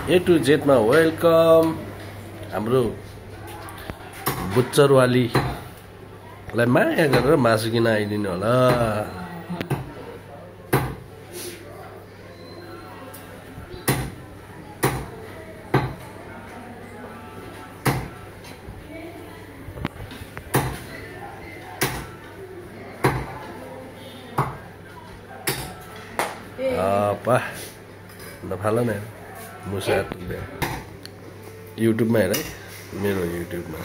A to Z मा welcome. हाम्रो बुच्चरवालीलाई माया गरेर मासु किन आइदिनु होला। apa नफाला न मुसा युट्युब मा हेर मेरो युट्युब मा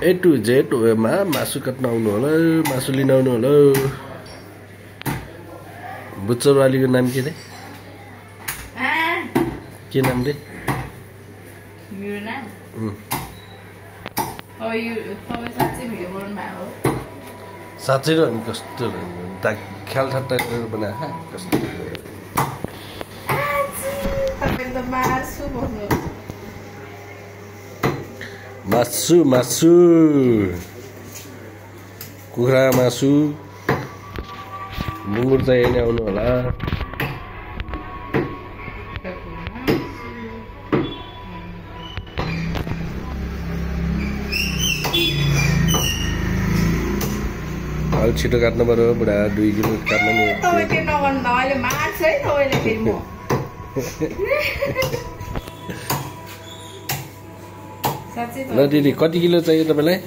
A to Z मा मासु काट्न आउनु होला, मासु लिन आउनु होला। बुच्चरवालीको नाम के रे? के नाम रे? मेरो नाम यो तपाईं साच्चै भिडियो बनाउनु भएको हो? साच्चै र अनि कस्तो ख्याल ठट्टा गरेर बनाएको कस्तो तपाईं त मासु भन्नु। मासु मासु कुखुरा मासु मुङ्गुर चाहिँ यही आउनु होला। अलि छिटो काट्नु पर्यो बुढा, 2 किलो काट्नु नि। तपाईँ के नगर्नु अहिले मार्छ है तपाईँले फेरि म। ल दिदी कति किलो चाहियो तपाईँलाई?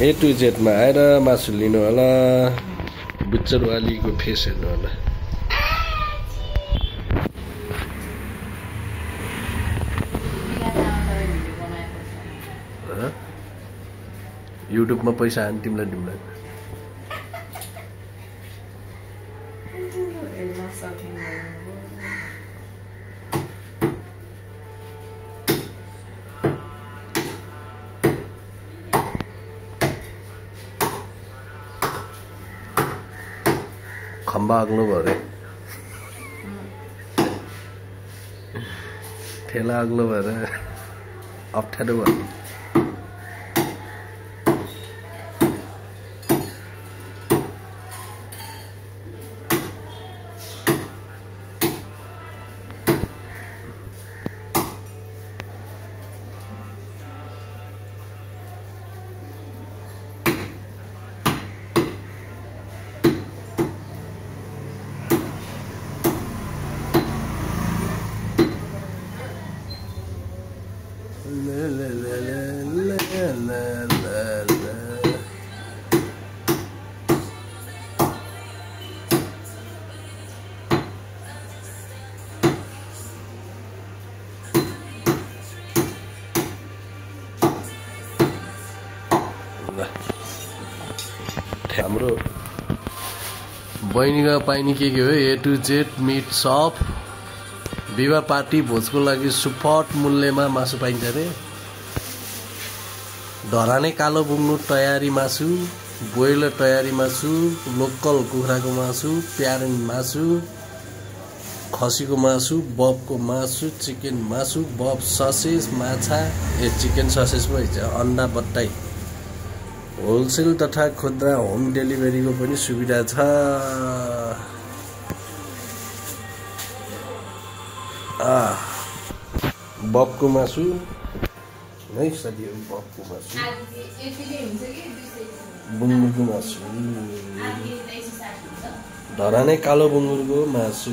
A to Z मा आएर मासु लिनु होला। बुच्चरवालीको फेस हेर्नु होला। युट्युबमा पैसा हान् तिमीलाई दिउँलाई। खम्बा अग्लो भयो अरे, ठेला अग्लो भएर अप्ठ्यारो भयो। हाम्रो बहिनीको पाइने के हो? A to Z meat shop विवाह पार्टी भोजको लागि सुपथ मूल्यमा मासु पाइन्छ रे। धराने कालो बुङ्गु तयारी मासु, बोइलर तयारी मासु, लोकल कुखुराको मासु, प्यारेन मासु, खसीको मासु, बबको मासु, चिकन मासु, बब ससेज, माछा, चिकन ससेज पो हुन्छ, अन्डा बट्टाई, होलसेल तथा खुद्रा होम डेलिभरीको पनि सुविधा छ। बबको मासु है साथीहरु, बबको मासु, बुङ्गुरको मासु, धरानै कालो बुङ्गुरको मासु।